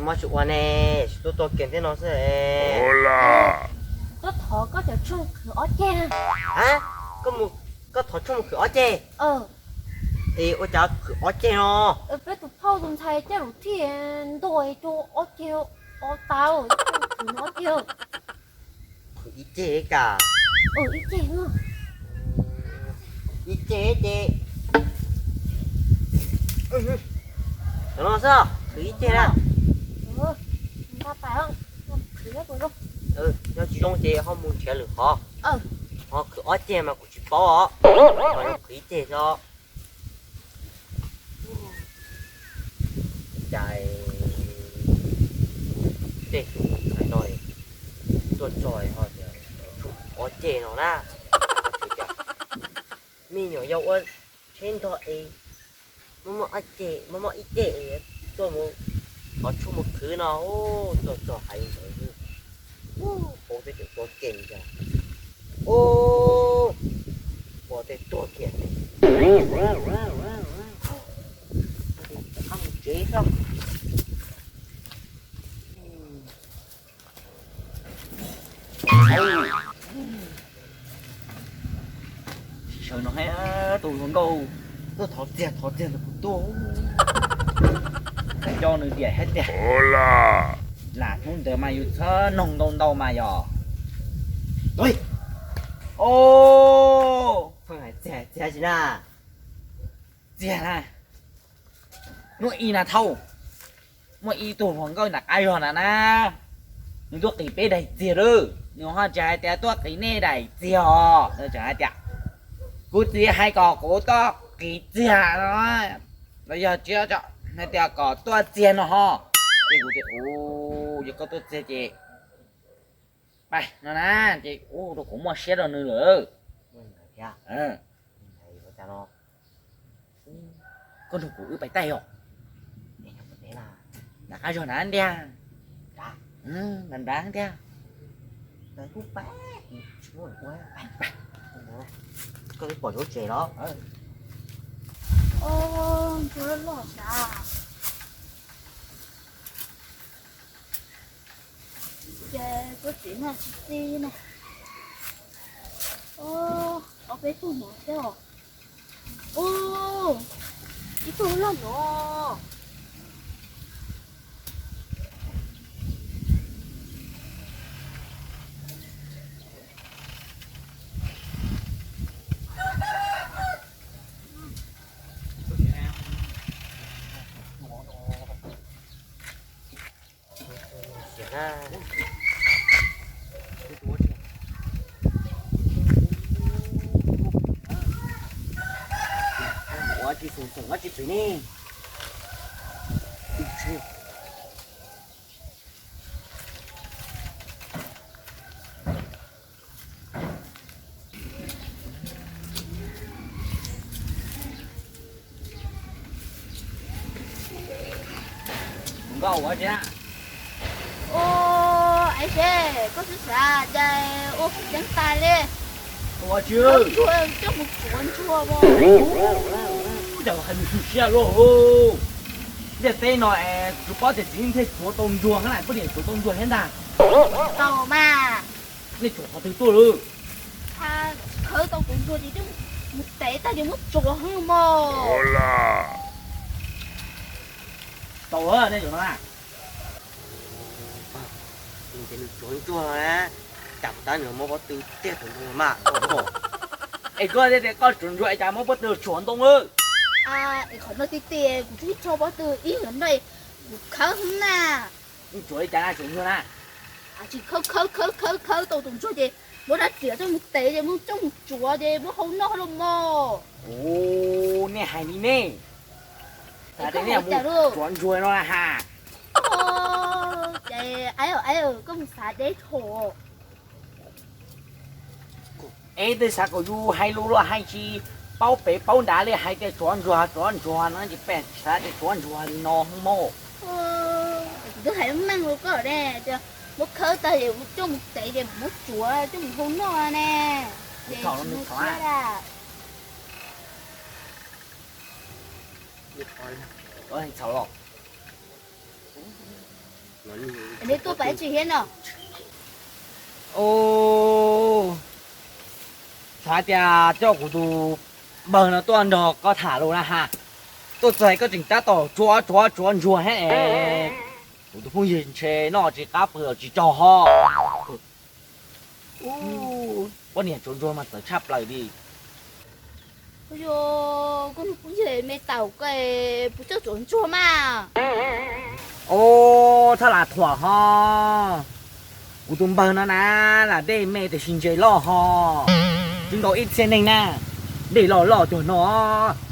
tsis muaj tsis ua ne, tsis tuaj tuaj kiag thiab no xwb. Koj thov koj cov tshuaj mus khwv ob ceg. Ha, koj mus, koj thov tshuaj mus khwv ob ceg? Es ua cas khwv ob ceg no? Peb tus phauj tus ntxhais coj lus thij ntuas rau ob ceg, ob tau, khwv ob ceg. Khwv ib ceg li cas? Ib ceg, ib ceg ces, cov no xwb, khwv ib ceg na. Nyob tsis zoo ces ho mus nrhiav lwm qhov. Ho khwv ob ceg mas kuv tsis paub os, mas khwv ib ceg xwb. Cas tej tus ntxhais no tuaj txog ho tias ob ceg no na. Me nyuam yaus ua tsheb ntog es muaj muaj ob ceg, muaj muaj ib ceg es tuaj mus thov tshuaj mus khwv no, tuaj txog hais ntawd, paub tej cov tuag kiag li cas. Ub, ua tej tuag kiag. Mus tsev xwb. Sawv no hais tus hluas nkauj tuaj thov txiag thov txiag ntawm kuv tuaj, coj nws diam hais tias, lam hnub ntawd mas yus txhob noog ntau ntau mas yog. Pheej hais txiag txiag tsis na, txiag na. Hnub ib na thaum muaj ib tug hluas nkauj nram qab zog na na, nws tuaj qiv peb daim txiag lawm, nws ho tsis hais tias tuaj qiv nej daim txiag os, nws tseem hais tias kuv txiv hais kom kuv tuaj qiv txiag no, los yog tsis hais tias kom tuaj txiag no ho. Ces kuv tias, u, yog koj tuaj txiag ces pais no na, ces ua rau kuv muaj siab rau nws lawm. Koj nrog kuv wb pais taij os. Nram qab zog na ntiag. Nram nrad ntiag. Koj twb pom yuav tsev los. Ntsuag loj loj sav. Ces koj tsev na tsis txi na. Ob peb tug no thiab os. Ub, ib tug loj no. Ua tsis xum xum ua tsis pem ne. Nkauj ua tsi na? Ua, es koj xav xav cas ua kuv ceeb tas li. Ua tsi? Ntsuag coj mus tsuav ntsuag os. Cas hais lus xwm siab luaj. Ntiaj teb no es tsuas paub tias txiv neej thiaj tsuav tau ntsuag, hab na poj niam tsuav tau ntsuag thiab ntag. Tau mas. Nej tsuav qhov twg tuaj lawm? Khawb tau tus ntsuag ces coj mus tev tag ces muab tsuav hwb mog. Tau nej tsuav no na. Nws tsuav ntsuag na, cas puas tab nws muab pob tw tiag tsuav ntsuag mas. Es koj tias koj tsuav ntsuag es cas muab pob tw tsuav ntoo lawm? Es qhov no tiag tiag kuv tsis rho pob tw ib yam no, kuv khawb hwb na. Tsuav li cas na tsuav ntsuag na? Tsis khawb khawb khawb khawb khawb tau tus ntsuag ces muab rab riam coj mus tev ces muab coj mus tsuav ces muab hau noj los mog. Ua, nej hais li nej. Xav tias nej mus tsuav ntsuag no na has. Ces, koj mus xav deb thaum. Es twb xav kom yus hais lus los hais tsis paub pem paub nrad li, hais tias tsuav ntsuag tsuav ntsuag no ces peb xav tias tsuav ntsuag li no mog. Kuv twb hais meej rau koj ne, tias muab khawb tag es coj mus tev ces muab tsuav coj mus hau noj ne. Ces tsis muaj siab a. Neb tuaj pab tsis thiab no? Xav tias coj kuv tus npawg no tuaj nrog koj tham lus na has. Tuaj txog koj tseem tab tom tsuav tsuav tsuav ntsuag thiab es. Kuv tus phooj ywg ntshe noj tsis qab pw los tsis tsaug ho. Poj niam tsuav ntsuag mas txawv tshaj plaws li. Yog koj tus phooj ywg me taum ko puas coj tsuav ntsuag mas? Os, thaj las thuam ho. Kuv tus npawg no na, lam dej me tiam sis ntses loj ho. Twb nkaus ib txhiab neeg na, dej loj loj cuag no,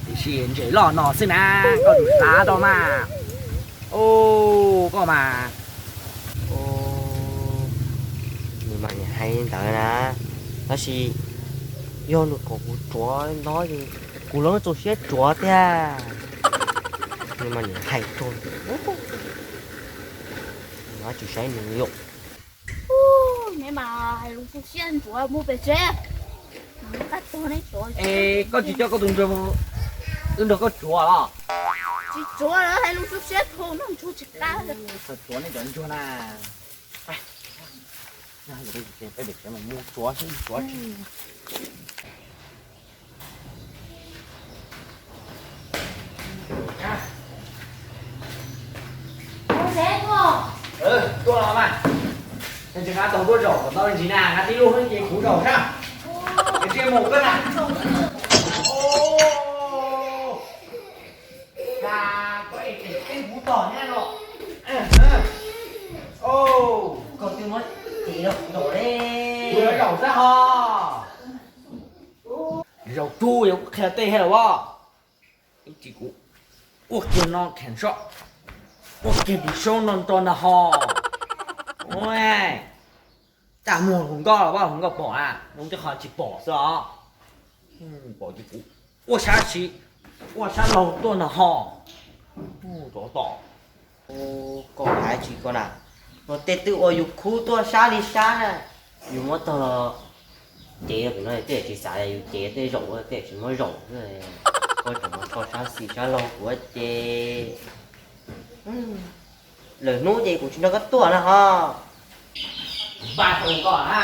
tiam sis ntses loj no xwb na, koj tus xav tau mas. Koj mas, nws mas niam hais ntawd na, tab sis yog nws kom kuv tsuav no ces kuv los txaus siab tsuav tiag. Nws mas niam hais rau, nws tsis saib nws yom. Neb mas hais lus tu siab ntsuav mus pem tsev. Es koj tsis coj koj tus ntsuag, wb nrog koj tsuav los? Tsis tsuav lawm, hais lus tu siab thaum noj ntsuag tsis qab. Tsuav nej cov ntsuag na. Peb pem tsev mas mus tsuav xwb, tsuav tsis. Tuaj los mas. Nws tsis nqa tau tuaj zaum kom tau ntsis na, nqa tib lub ces kuv zaum sab. Es tsis mus koj na. Cas koj es tseem teeb kuv tog thiab no. Koj twb muab ces rau kuv zaum li. Kuv yuav zaum sab ho. Zaum tsuag yog kuv qhia tej thiab los as. Ib tsam kuv ua kiag no kheev soj. Ua kiag tus saub no nrog na ho. Ua, cas muag hluas nkauj los, hluas nkauj pom a, zoo tej qhov tsis pom xwb os. Pom ces kuv ua sab si, ua sab laug tuaj na ho. Tsov tom. Koj hais tsis koj na, no tej twb ua yus khub tuaj sab li sab na, yus muab tog los cev no tej tsis xav, yus cev tej zaum tej tsis muab zaum. Koj tseem koj sab xis sab laug kuv ces lwm hnub ces kuv tsis nrog koj tuaj na ho. Npaj tau koj na,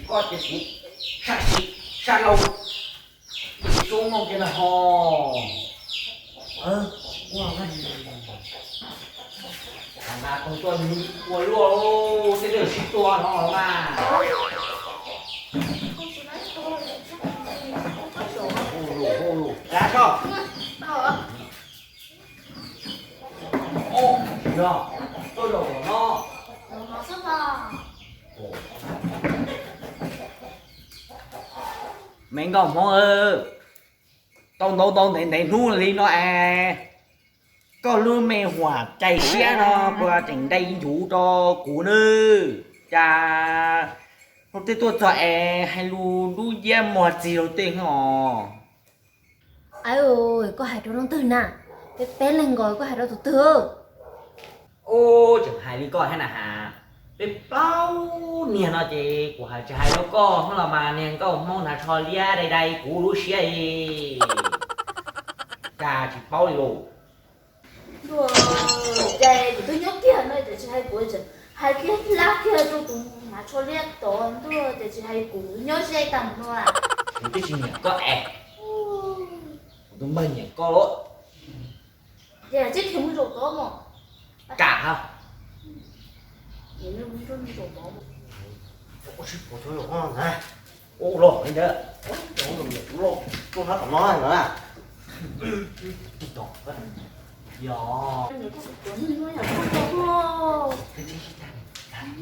koj ces kuv sab xis sab laug, sub no ces na ho. Ua mas, ua luaj, tej twb sib tua no los mas. Sab tso. Yog, tuaj zaum tom no. Me nkauj Hmoob, tau ntau ntau ntev ntev hnub li no es koj lub me huam cai siab no puas tseem nqe ncuv rau kuv nawb? Cas hnub twb tuaj txog es hais lus dub nciab muag txig rau tej os. Aw, koj hais rau leej twg na? Peb peb leeg nkaus koj hais rau tus twg? Ub, tseem hais li koj thiab na has. Peb plaub niag no ces kuv hais tsis hais rau koj hmoob los mas niag nkauj Hmoob hnav tsho liab dai dai kuv lub siab li. Cas tsis paub li lauj. Ntuj, ces kuv twb nyob kiag no ces tsis hais kuv, hais kiag hlab kiag rau tus hnav tsho liab tod ntuj, ces tsis hais kuv nyob ze tag mus no. Kuv twb tsis nyiam koj es, kuv tus npawg nyiam koj lawm. Ces tsis khiav mus zaum tod mos. Kam ha. Ua tsis pom tod zaum na. Ua los li ntawd, ua los tuaj hab tom no na. Yog.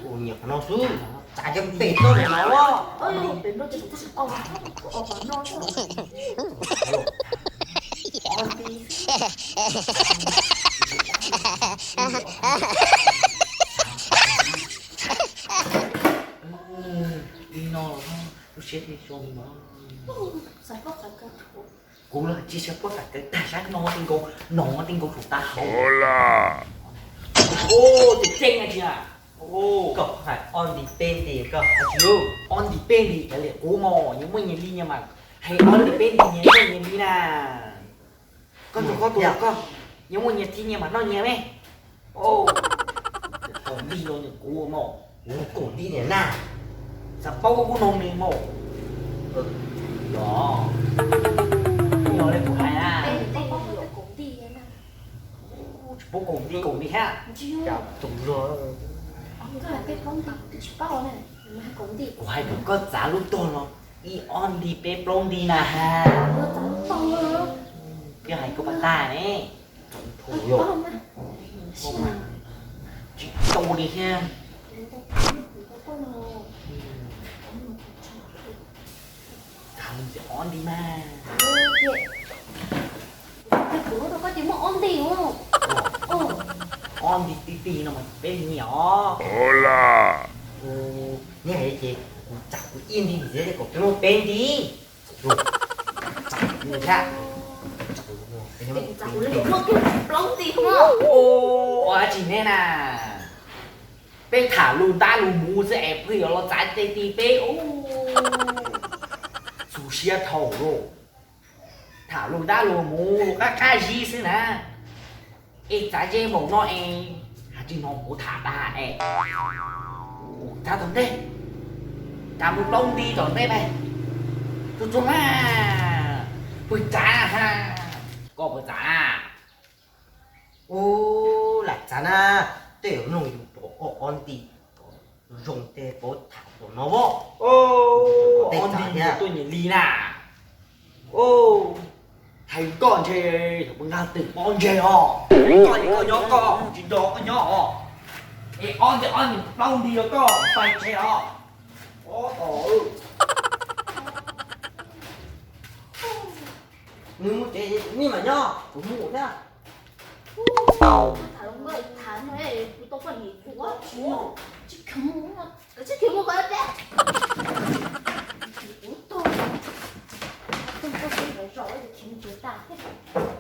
Ua nyiam qhov no xwb, tsav cov pem toj no los. Li no los lub siab thiaj zoo mas. Kuv los tsis xav paub tas kawg tag sab no tej nkaus, no tej nkaus thaum tas hauv. Ub, tus tseeb na tsis na. Koj hais ob nti peb nti koj hais tsis lub ob nti peb nti cov li kuv mas nyias muaj nyias li nyias mas hais ob nti peb nti nyias muaj nyias li na. Koj tus koj tus koj, nyias muaj nyias txij nyias mam noj nyias me. Kaum nti no kuv mas, kuv kaum nti niam na, xav paub koj kuj noog li mas. Los, yog li kuv hais na, tsis paub kaum nti kaum nti thiab. Tus luag, kuv hais kom koj txav lub tog no ib ob nti peb plaub nti na has. Koj hais koj pas tag ne. Tsis tau li thiab. Txav ob nti mas. Ob nti ti ti no mas peb nyiam os. Neb hais ces kuv txav kuv ib nti ntxiv kom peb muaj peb nti. Txav kuv li muaj kiag plaub nti no. Ua dab tsi neb na? Peb tham lus ntab lus muv xwb es pheej yuav los txav tej ti peb ub. Txus siab dhau lauj. Tham lus ntab lus muv qab qab zib xwb na. Es txav ze npaum no es, has tsis hnov kuv tham tas es. Txav tom ntej, txav mus plaub nti tom ntej mas. Txav txav mas, puas txav ha? Koj puas txav na? Ub, lam txav na, tej zaum mloog yus pom ob ob nti zoo tej pab tham tom no os. Ob nti tuaj nyias li na. Hais koj ntshe yog puas nkag twm pob ntseg os. Koj es koj nyob koj, tsis nco koj nyob os. Es ob nti ob nti plaub nti os koj, pais tsev os. Nws mus tsev, neb mam nyob, kuv mus thiab. Tham no, kuv tau poj niam kuv tsis kheev mus, koj tsis kheev mus koj peb. Kuv tau, tau poj niam zaum zaum kheev mus tsuag tag thiab.